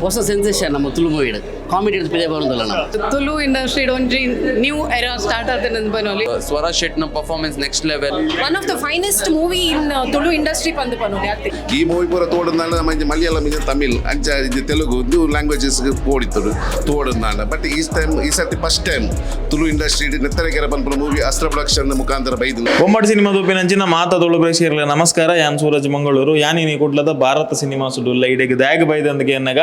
ಹೊಸ ಸೆನ್ಸೇಷನ್ ನಮ್ಮ Tulu movie comedy ಪಿದೆ ಬರೋದಿಲ್ಲ ನಮ್ಮ. ತುಳು ಇಂಡಸ್ಟ್ರಿ ಒಂಜಿ ನ್ಯೂ ಎರಾ ಸ್ಟಾರ್ಟ್ ಆತನ ಪನೊಲಿ. Swaraj ಶೆಟ್ನ performance next level. One of the finest movie in Tulu industry ಪಂದ್ ಪನೊಲಿ ಅತ್ತೆ. ಈ ಮೂವಿ ಪೂರ ತೋಡುಂದಾಂಡ ನಮ್ಮ ಇಂಚ ಮಲಯಾಳಂ, ಇಂಚ ತಮಿಳ್, ಅಂಚ ಇಂಚ ತೆಲುಗು ಇಂದು ಲ್ಯಾಂಗ್ವೇಜಸ್ ಪೋಡಿತ್ತರು ತೋಡುಂದಾಂಡ. ಬಟ್ ಈ ಟೈಮ್, ಈ ಸರ್ತಿ first time Tulu industry Nettarakere ಪನ್ಪುನ ಮೂವಿ ಅಸ್ತ್ರ ಪ್ರೊಡಕ್ಷನ್ ಮುಖಾಂತರ ಬೈದು. ಬೊಂಬಾಟ್ ಸಿನಿಮಾ ತೂಪಿನಂಚಿನ ಮಾತ ತುಳು ಪ್ರೇಕ್ಷಕರಿಗೆ ನಮಸ್ಕಾರ. ಯಾನ್ ಸೂರಜ್ ಮಂಗಳೂರು. ಯಾನಿನಿ ಕುಡ್ಲದ ಭಾರತ ಸಿನಿಮಾ ಸುಡುಲ್ಲ. ಇಡೆಗ್ ದಾಗ್ ಬೈದಂದಿಗೆ ಎನ್ನಗ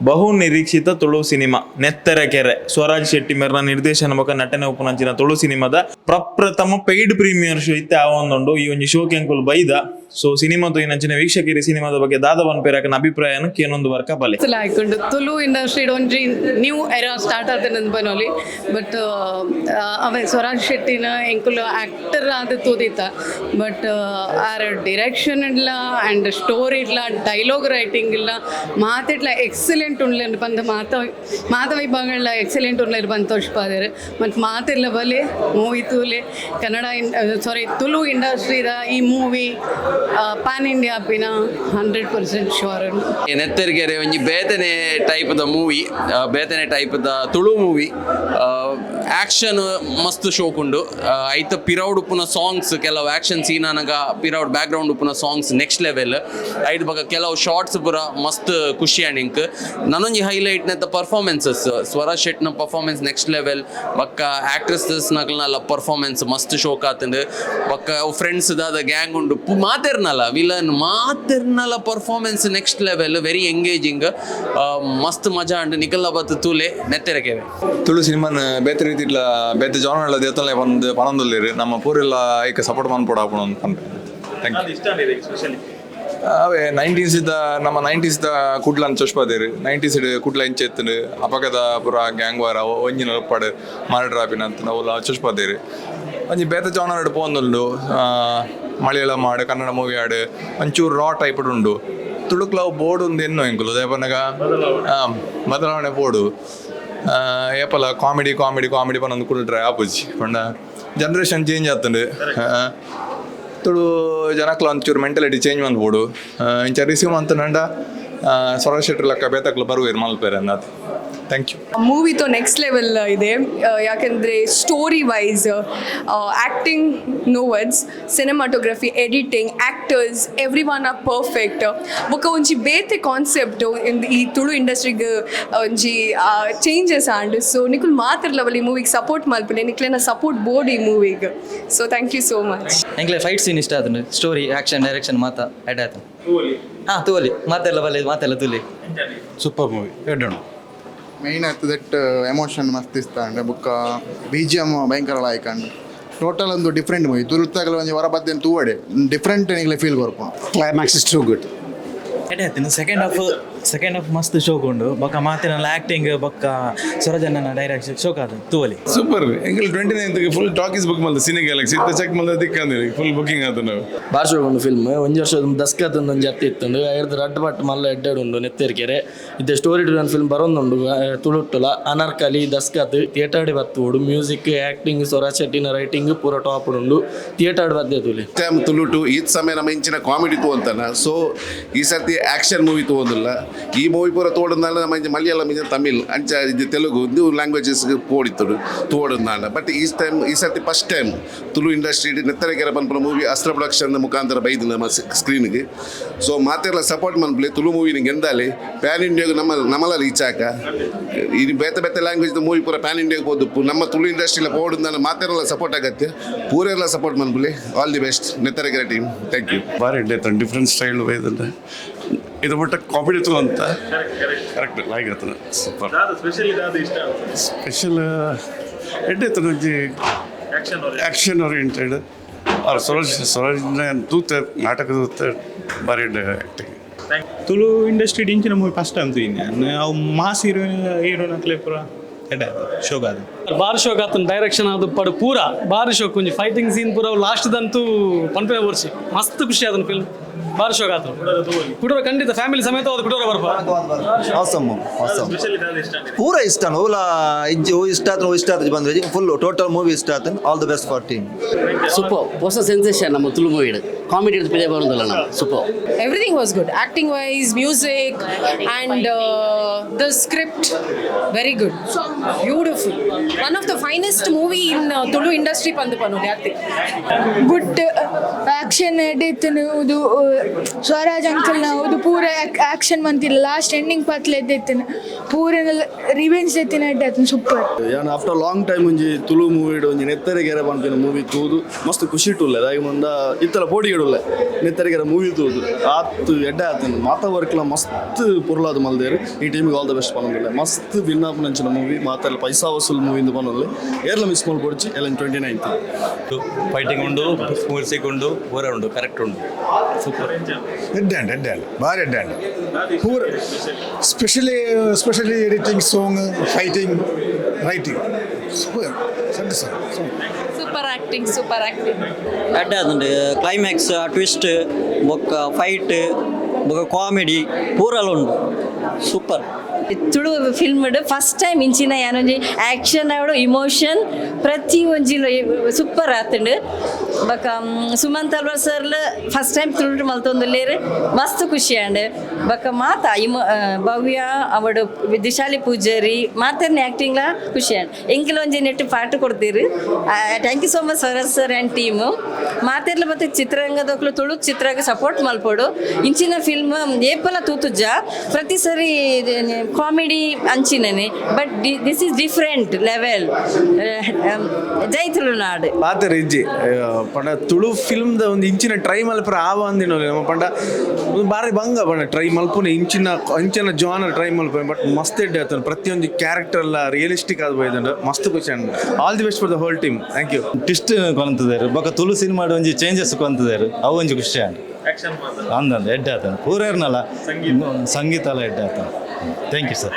ಬಹು ನಿರೀಕ್ಷಿತ ತುಳು ಸಿನಿಮಾ ನೆತ್ತರ ಕೆರೆ, ಸ್ವರಾಜ್ ಶೆಟ್ಟಿ ಮೇರ್ನ ನಿರ್ದೇಶನ ಬೊಕ ನಟನೆ ಉಪ್ಪುನಂಚಿನ ತುಳು ಸಿನಿಮಾದ ಪ್ರಪ್ರಥಮ ಪೇಯ್ಡ್ ಪ್ರೀಮಿಯರ್ ಶೋ ಇತ್ತೆ ಆವೊಂದುಂಡು. ಈ ಒಂಜಿ ಶೋಕ್ ಎಂಕುಲು ಬೈದ. ಸೊ ಸಿನಿಮಾ ತೂಯಿನಂಚಿನ ವೀಕ್ಷಕರಿ ಸಿನಿಮಾದ ಬಗ್ಗೆ ದಾದ ಪನ್ಪೆರಕನ ಅಭಿಪ್ರಾಯನ ಕೇನೊಂದು ವರ್ಕ ಬಲೆ. ಆಯ್ಕೊಂಡು ತುಳು ಇಂಡಸ್ಟ್ರಿ ಒಂಜಿ ನ್ಯೂ ಎರಾ ಸ್ಟಾರ್ಟ್ ಆತನ ಪನೊಲಿ. ಬಟ್ ಅವೆ ಸ್ವರಾಜ್ ಶೆಟ್ಟಿನ ಎಂಕುಲು ಆಕ್ಟರ್ ಆದ ತೂದಿತ್ತ. ಬಟ್ ಆರ್ ಡಿರೆಕ್ಷನ್ ಇಲ್ಲ ಆ್ಯಂಡ್ ಸ್ಟೋರಿ ಇಲ್ಲ, ಡೈಲಾಗ್ ರೈಟಿಂಗ್ ಇಲ್ಲ, ಮಾತಿಟ್ಲ ಎಕ್ಸಲೆಂಟ್ ಉಂಡ್ಲೇನು ಬಂದು ಮಾತ ಮಾತ ವಿಭಾಗಗಳ ಎಕ್ಸಲೆಂಟ್ ಉಂಡ್ಲೇನು ಬಂದು ತೋರಿಸ್ಪಾದೇರು. ಮತ್ತು ಮಾತಿಲ್ಲ ಬಲೆ ಮೂವಿ ತೂಲೆ. ಕನ್ನಡ ಇನ್ ಸಾರಿ ತುಳು ಇಂಡಸ್ಟ್ರಿದ ಈ ಮೂವಿ ಪ್ಯಾನ್ ಇಂಡಿಯಾ ಅಪ್ಪಿನ 100% ಶೋರ್. ನೆತ್ತರಿಗೆರೆ ಒಂಜಿ ಬೇತನೆ ಟೈಪ್ದ ಮೂವಿ, ಬೇತನೆ ಟೈಪ್ದ ತುಳು ಮೂವಿ. ಆಕ್ಷನ್ ಮಸ್ತ್ ಶೋಕ್ ಉಂಡು. ಐತ ಪಿರೌಡ್ ಉಪ್ಪುನ ಸಾಂಗ್ಸ್, ಕೆಲವು ಆಕ್ಷನ್ ಸೀನ್ ಅನಗ ಪಿರೌಡ್ ಬ್ಯಾಕ್ ಗ್ರೌಂಡ್ ಉಪ್ಪುನ ಸಾಂಗ್ಸ್ ನೆಕ್ಸ್ಟ್ ಲೆವೆಲ್. ಐಟ್ ಬೊಕ ಕೆಲವು ಶಾಟ್ಸ್ ಪೂರ ಮಸ್ತ್ ಖುಷಿ ಆಂಡ್. ನನೊಂಜಿ ಹೈಲೈಟ್ ನೆತ್ತ ಪರ್ಫಾರ್ಮೆನ್ಸಸ್. ಸ್ವರಾಜ್ ಶೆಟ್ನ ಪರ್ಫಾರ್ಮೆನ್ಸ್ ನೆಕ್ಸ್ಟ್ ಲೆವೆಲ್. ಬೊಕ್ಕ ಆಕ್ಟ್ರೆಸಸ್ ನಕಲ್ನಲ್ಲ ಪರ್ಫಾರ್ಮೆನ್ಸ್ ಮಸ್ತ್ ಶೋಕ್ ಆತಂಡ್. ಬೊಕ್ಕ ಫ್ರೆಂಡ್ಸ್ ದಾದ ಗ್ಯಾಂಗ್ ಉಂಡು, ಮಾತೆರ್ನಲ್ಲ, ವಿಲನ್ ಮಾತೆರ್ನಲ್ಲ performance next level, very engaging. ಮಸ್ತ್ ಮಜಾ ಅಂಡ್. ನಿಕಲ್ಲ ಬತ್ತು ತೂಲೆ ನೆತ್ತೆರಕೆವೆ. ತುಳು ಸಿನಿಮಾನ ಬೇತೆ ರೀತಿಡ್ಲ ಬೇತೆ ಜಾನರ್ಲ ದೇವತಲೆ ಬಂದು ಪನೊಂದುಲ್ಲೆರ್. ನಮ್ಮ ಪೂರೆಲ್ಲ ಐಕ್ ಸಪೋರ್ಟ್ ಮನ್ಪೊಡು ಆಪುಂಡು ಅಂದ್ ಪನ್ಪೆ. Thank you. ಅವೇ 90s ಇದ್ದ, ನಮ್ಮ 90s the ಕುಡ್ಲನ್ ಚೊಷ್ಪದೇರು. 90s Kudla ಇಂಚ ಇತ್ತುಂಡು, ಅಪಗದ ಪೂರ ಗ್ಯಾಂಗ್ ವಾರ, ಒಂಜಿನ ಉಪ್ಪಾಡು ಮರ್ಡರ್ ಆಪಿನ ಅಂತ ಅವುಲ ಚೊಷ್ಪದೇರು. ಒಂಜಿ ಬೇತೆ ಜಾನರ್ ಪೋಂದುಂಡು. ಮಲಯಾಳಂ ಆಡು, ಕನ್ನಡ ಮೂವಿ ಆಡು, ಒಂಚೂರು ರಾ ಟೈಪ್ ಉಂಡು. ತುಳುಕ್ಲವು ಬೋಡು ಉಂದು ಎನ್ನು ಎಂಕುಲು ದಾಯೆ ಬದಲಾವಣೆ ಬೋಡು. ಏಪಲ ಕಾಮಿಡಿ ಕಾಮಿಡಿ ಕಾಮಿಡಿ ಪನೊಂದು ಕುಲ್ಟ್ರೆ ಆಪುಜಿ. ಪಂಡ ಜನ್ರೇಷನ್ ಚೇಂಜ್ ಆತುಂಡು. ತುಳು ಜನಕ್ಲ ಒಂಚೂರು ಮೆಂಟಾಲಿಟಿ ಚೇಂಜ್ ಮನ್ಪೊಡು. ಇಂಚ ರಿಸೀವ್ ಮಂತುಂಡ ಸ್ವರಾಜ್ ಶೆಟ್ಟಿ ಲೆಕ್ಕ ಬೇತಕ್ಲು ಬರುವೆರ್ ಮಲ್ಪೆರೆ ಅಂದಾತ್. Thank you. Movie ತೋ ನೆಕ್ಸ್ಟ್ ಲೆವೆಲ್ ಇದೆ. ಯಾಕೆಂದರೆ story wise, acting, no words, cinematography, editing, actors, everyone are perfect. ಬೊಕ್ಕ ಒಂಜಿ ಬೇತೆ ಕಾನ್ಸೆಪ್ಟ್ ಈ ತುಳು ಇಂಡಸ್ಟ್ರಿಗೆ ಒಂಜಿ ಚೇಂಜಸ್ ಆಂಡ್. ಸೊ ನಿಕುಲ್ ಮಾತ್ರ ಲೆವೆಲ್ ಈ ಮೂವಿಗೆ ಸಪೋರ್ಟ್ ಮಲ್ಪುನೆ. ನಿಕ್ಲೆನ ಸಪೋರ್ಟ್ ಬೋಡು ಈ ಮೂವಿಗೆ. So thank you so much. ಎಂಕ್ಲೆ ಫೈಟ್ ಸೀನ್ ಇಷ್ಟ ಆತುಂಡು. ಸ್ಟೋರಿ, ಆಕ್ಷನ್, ಡೈರೆಕ್ಷನ್ ಮಾತ ಎಡ್ಡೆ ಆತುಂಡು. ಹಾಂ, ತೂವಲಿ ಮಾತೆಲ್ಲ ಬಲ್ಲೆ, ಮಾತೆಲ್ಲ ತೂಲಿ. ಸೂಪರ್ ಮೂವಿ, ಎಡ್ಡೆ. ಮೇಯ್ನ್ ಆಯ್ತು that emotion ಮಸ್ತ್ ಇಷ್ಟ ಅಂಡ್ ಬೊಕ್ಕ ಬಿಜಿಎಮ್ ಭಯಂಕರ ಲಾಯ್ಕ್ ಅಂಡ್ ಟೋಟಲ್ ಒಂದು ಡಿಫ್ರೆಂಟ್ ಮೂವಿ. ತುಳುತ್ತಾಗಲ ಒಂಜಿ ಹೊರ ಬದ್ದೇನು ತೂವಡೆ, ಡಿಫ್ರೆಂಟ್ ನಿಗ್ಲೆ ಫೀಲ್ ಕೊರ್ಪುಂಡು. Climax is too good. ಎಡ್ಡೆ ಆಯ್ತು. ಸೆಕೆಂಡ್ ಹಾಫ್ ಮಸ್ತ್ ಶೋಕ್ ಉಂಡು. ಬೊಕ್ಕ ಮಾತಿನ ಆಕ್ಟಿಂಗ್, ಬೊಕ್ಕ ಸ್ವರಾಜಣ್ಣನ ಡೈರೆಕ್ಷನ್ ಶೋಕ್ ಆದ, ತೂವಲಿ. ಸೂಪರ್. ಎಂಕಲ್ 29th full talkies book ಮಲ್ದ ಸಿನಿ ಗ್ಯಾಲಕ್ಸಿ. ಇತ್ತ ಚೆಕ್ ಮಲ್ದ ತಿಕ್ಕಂದಿರಿ, ಫುಲ್ ಬುಕಿಂಗ್ ಆತ ನಾವು. ಬಾರ್ಶೋಡ್ ಉಂಡು ಫಿಲ್ಮ್. ಒಂಜಿ ವರ್ಷ ದಸ್ಕತ್ ಒಂಜಿ ಅರ್ಥ ಇತ್ತುಂಡು. ಐರ್ದ್ ರಡ್ಡ್ ಪಟ್ ಮಲ್ಲ ಎಡ್ಡೆಡ್ ಉಂಡು ನೆತ್ತೇರ್ಕೆರೆ. ಇತ್ತೆ ಸ್ಟೋರಿ ಡ್ರಿವನ್ ಫಿಲ್ಮ್ ಬರೊಂದುಂಡು ತುಳುಟ್ಟುಲ. ಅನಾರ್ಕಲಿ, ದಸ್ಕತ್ ಥಿಯೇಟರ್ ಬತ್ತುಡು. ಮ್ಯೂಸಿಕ್, ಆಕ್ಟಿಂಗ್, ಸ್ವರಾಜ್ ಶೆಟ್ಟಿನ ರೈಟಿಂಗ್ ಪೂರ ಟಾಪ್ ಉಂಡು. ಥಿಯೇಟರ್ ಬದ್ದೆ ತೂಲೆ. ಟೈಮ್ ತುಳುಟು ಈ ಸಮಯ ನಮ್ಮ ಇಂಚಿನ ಕಾಮಿಡಿ ತೂವಂತಾನ. ಸೊ ಈ ಸರ್ತಿ ಆಕ್ಷನ್ ಮೂವಿ ತೂವೊಂದಿಲ್ಲ. ಈ ಮೂವಿ ಪೂರ ತೋಡುಂದಾಂಡ ನಮ್ಮ ಇಂಚ ಮಲಯಾಳಂ, ಇಂಚ ತಮಿಳ್, ಅಂಚ ಇಂಚ ತೆಲುಗು ಇಂದು ಲ್ಯಾಂಗ್ವೇಜಸ್ ಪೋಡಿತ್ತರು ತೋಡುಂದಾಂಡ. ಬಟ್ ಈ ಟೈಮ್, ಈ ಸರ್ತಿ first time Tulu industry Nettarakere ಪನ್ಪುನ ಮೂವಿ ಅಸ್ತ್ರ ಪ್ರೊಡಕ್ಷನ್ ಮುಖಾಂತರ ಬೈದು ನಮ್ಮ ಸ್ಕ್ರೀನ್ಗೆ. ಸೊ ಮಾತೆರ್ಲ ಸಪೋರ್ಟ್ ಮನ್ಪುಲೆ. ತುಳು ಮೂವಿ ಗೆಂದಾಲೆ, ಪ್ಯಾನ್ ಇಂಡಿಯಾಗ ನಮ್ಮ ನಮ್ಮಲ ರೀಚ್ ಆಕ. ಇದು ಬೇತೆ ಬೇತೆ ಲ್ಯಾಂಗ್ವೇಜ್ ಮೂವಿ ಪೂರ ಪ್ಯಾನ್ ಇಂಡಿಯಾಗೆ ಪೋದುಪ್ಪು. ನಮ್ಮ ತುಳು ಇಂಡಸ್ಟ್ರಿಲ ಪೋಡುಂದಾಂಡ ಮಾತೆರ್ಲ ಸಪೋರ್ಟ್ ಆಗತ್ತೆ. ಪೂರೆಲ್ಲ ಸಪೋರ್ಟ್ ಮನ್ಪುಲೆ. All the best Netharakere team. Thank you. ಭಾರಿ ಎಡ್ಡೆ, ಡಿಫ್ರೆಂಟ್ ಸ್ಟೈಲ್ ಬೈದಂಡ. ಇದು ಮಟ್ಟ ಕಾಮಿಡಿ ಇತ್ತು ಅಂತ ಕರೆಕ್ಟ್ ಲಾಯ್ಕ್ ಆತನ. ಸೂಪರ್. ಸ್ಪೆಷಲ್ ಇಷ್ಟ? ಸ್ಪೆಷಲ್ ಎಡ್ಡೆ ಇತ್ತು. ಒಂಜಿ ಆ್ಯಕ್ಷನ್ ಓರಿಯೆಂಟೆಡ್. ಅವ್ರ ಸ್ವರಾಜ್ ಸ್ವರಾಜ್ ತೂತೆ, ನಾಟಕ ತೂತೆ, ಭಾರಿ ಎಡ್ಡೆ ಆ್ಯಕ್ಟಿಂಗ್. ತುಳು ಇಂಡಸ್ಟ್ರಿ ಇಂಚಿನ ಮೂವಿ ಫಸ್ಟ್ ಟೈಮ್ ತೂಯಿನಿ. ಅವು ಮಾಸ್ ಹೀರೋ, ಹೀರೋನ ಅಕ್ಲೆ ಪೂರ ಎಡ್ಡೆ ಆಯ್ತು, ಶೋಕ್ ಆದ. ಬಾರಿ ಶೋಕ್ ಆತನ ಡೈರೆಕ್ಷನ್ ಅದು ಪಡು ಪೂರ ಬಾರಿ ಶೋಕ್ ಒಂಜಿ ಫೈಟಿಂಗ್ ಸೀನ್ ಪೂರ ಲಾಸ್ಟ್ ದಂತೂ ಪನ್ಪಿನ ವರ್ಷಿ ಮಸ್ತ್ ಖುಷಿ ಆತನ ಫಿಲ್ಮ್ ಬಾರಿ ಶೋಕ್ ಆತನ ಕುಡೋರ ಖಂಡಿತ ಫ್ಯಾಮಿಲಿ ಸಮೇತ ಅದು ಕುಡೋರ ಬರ್ಪ. ಆಸಮ್ ಆಸಮ್, ಪೂರ ಇಷ್ಟ. ಓಲ ಇಜ್ಜಿ, ಓ ಇಷ್ಟ ಆತನ, ಓ ಇಷ್ಟ ಆತ ಬಂದ್ರೆ ಫುಲ್ ಟೋಟಲ್ ಮೂವಿ ಇಷ್ಟ ಆತನ. All the best for team. Super, ಹೊಸ ಸೆನ್ಸೇಷನ್ ನಮ್ಮ ತುಳು ಮೂವಿ. ಕಾಮಿಡಿ எடுத்து பெரிய ಬರೋದಿಲ್ಲ ನಮ್ಮ super. Everything was good, acting wise, music and the script, very good, beautiful. One of the finest movie in Tulu industry pandu panu ಯಾತೆ. Good action ಎಡ್ಡೆತ್ತನು ಇದು. ಸ್ವರಾಜ್ ಅಂಕಲ್ನ ಇದು ಪೂರ ಆ್ಯಕ್ಷನ್ ಮಂತಿಲ್ಲ. ಲಾಸ್ಟ್ ಎಂಡಿಂಗ್ ಪಾತ್ಲೆ ಎದ್ದೆತ್ತನು ಪೂರ ರಿವೆಂಜ್ ಎತ್ತಿನ ಎಡ್ಡೆ, ಸೂಪರ್. ಯಾನ್ ಆಫ್ಟರ್ ಲಾಂಗ್ ಟೈಮ್ ಒಂಜಿ ತುಳು ಮೂವಿ ಒಂಜಿ ನೆತ್ತರಿಗೆರೆ ಪನ್ಪಿನ ಮೂವಿ ತೂದು ಮಸ್ತ್ ಖುಷಿ ಇಟ್ಟುಲ್ಲೆ. ದಾಯಿ ಮುಂದ ಇತ್ತಲ ಪೋಡಿಗೆಡುಲ್ಲೆ ನೆತ್ತರಿಗೆರೆ ಮೂವಿ ತೂದು ಆತ್ ಎಡ್ಡೆ ಆತನ. ಮಾತ ವರ್ಕ್ಲ ಮಸ್ತ್ ಪೊರ್ಲಾದ ಮಲ್ದೇರು. ಈ ಟೀಮಿಗೆ ಆಲ್ the best ಪನ್ನೊಂದುಲ್ಲೆ. ಮಸ್ತ್ ವಿನ್ ಆಪುನಂಚಿನ ಮೂವಿ. ಮಾತೆಲ್ಲ ಪೈಸಾ ವಸೂಲ್ ಮೂವಿ ಇಂದು ಪನ್ನೊಲ್ಲೆ. ಏರ್ಲ ಮಿಸ್ ಮಲ್ಪೊಡ್ಚಿ ಎಲ್ಲನ್ 29. ಫೈಟಿಂಗ್ ಉಂಡು, ಮ್ಯೂಸಿಕ್ ಉಂಡು, ಪೂರ ಉಂಡು, ಕರೆಕ್ಟ್ ಉಂಡು, ಸೂಪರ್. ಎಡ್ಡೆ ಅಂಡ್ ಎಡ್ಡೆ ಅಂಡ್ ಭಾರಿ ಎಡ್ಡೆ ಅಂಡ್ ಪೂರ. Specially editing, song, fighting, writing super sir. Super acting, super acting. ಎಡ್ಡೆ ಆತುಂಡು. ಕ್ಲೈಮ್ಯಾಕ್ಸ್ ಟ್ವಿಸ್ಟ್ ಬೊಕ್ಕ ಫೈಟ್ ಬೊಕ್ಕ ಕಾಮಿಡಿ ಪೂರಲ ಉಂಡು, super. Tulu film first time ಇಂಚಿನ ಯಾನೊಂಜಿ ಆ್ಯಕ್ಷನ್ ಆವಡು ಇಮೋಷನ್ ಪ್ರತಿ ಒಂಜಿ ಸೂಪರ್ ಆತುಂಡು. ಬೊಕ ಸುಮಂತ್ ಅಲ್ವಾರ್ ಸರ್ಲ ಫಸ್ಟ್ ಟೈಮ್ ತುಳು ಮಲ್ತೊಂದುಲ್ಲೇರು, ಮಸ್ತ್ ಖುಷಿ ಆಂಡ್. ಬೊಕ ಮಾತ ಇಮೋ ಭವ್ಯ ಅವಡು ದಿಶಾಲಿ ಪೂಜಾರಿ ಮಾತರ್ನ ಆ್ಯಕ್ಟಿಂಗ್ಲ ಖುಷಿ ಆಂಡ್. ಎಂಕಲ್ ಒಂಜಿ ನೆಟ್ ಪಾಠ ಕೊಡ್ತೀರು. Thank you so much Swaraj sir and team. ಮಾತೆರ್ಲ ಮತ್ತು ಚಿತ್ರರಂಗದಕ್ಲು ತುಳು ಚಿತ್ರಗೆ ಸಪೋರ್ಟ್ ಮಲ್ಪೊಡು. ಇಂಚಿನ ಫಿಲ್ಮ್ ಏಪಲ ತೂತುಜ್ಜ. ಪ್ರತಿ ಸರಿ comedy ಅಂಚಿನನೆ, but this is different level. Jai Tulunadu. ಪಾತೆರ ಇಜ್ಜಿ. ಪಂಡ ತುಳು ಫಿಲ್ಮ್ದ ಒಂದು ಇಂಚಿನ ಟ್ರೈ ಮಲ್ಪರ ಆವ ಅಂದಿನೋಲೆ ನಮ್ಮ. ಪಂಡ ಒಂದು ಬಾರಿ ಬಂಗ ಪಂಡ ಟ್ರೈ ಮಲ್ಪುನೆ ಇಂಚಿನ ಇಂಚಿನ ಜಾನರ್ ಟ್ರೈ ಮಲ್ಪುನೆ. ಬಟ್ ಮಸ್ತ್ ಎಡ್ಡೆ ಆತನ. ಪ್ರತಿಯೊಂದು ಕ್ಯಾರೆಕ್ಟರ್ ಎಲ್ಲ ರಿಯಲಿಸ್ಟಿಕ್ ಆದ್ ಬೈದಂಡು. ಮಸ್ತ್ ಖುಷಿ and all the best for the whole team. Thank you. Twist ಕೊಂತದೇರು ಬೊಕ ತುಳು ಸಿನಿಮಾಡ್ ಒಂಜಿ ಚೇಂಜಸ್ ಕೊಂತದೇರು, ಅವು ಒಂಜಿ ಖುಷಿ ಆಂಡ್. ಅಂದಂದು ಎಡ್ಡೆ ಆತನ ಪೂರ ಇರ್ನಲ್ಲ ಸಂಗೀತ ಎಲ್ಲ ಎಡ್ಡೆ ಆತನ. Thank you sir.